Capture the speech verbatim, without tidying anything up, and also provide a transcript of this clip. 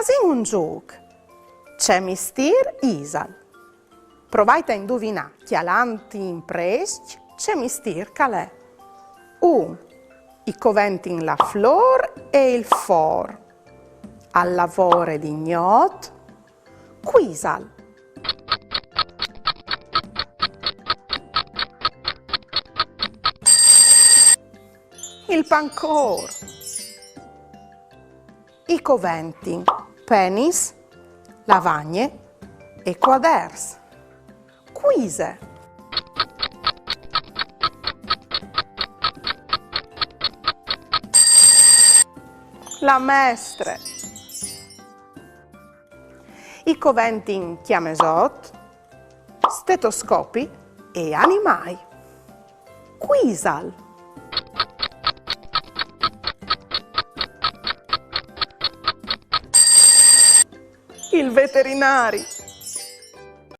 Fasìn un zûc. Ce mistîr isal? Provait a induvinâ, cjalant in prescj, ce mistîr che al è. Un. I coventin la flôr e il fôr. Al lavore di gnot. Cui isal? Il pancôr. I coventin penis, lavagne e cuaders. Cui ise? La mestre. I coventin cjamesot, stetoscopi e animâi. Cui isal? Il veterinari.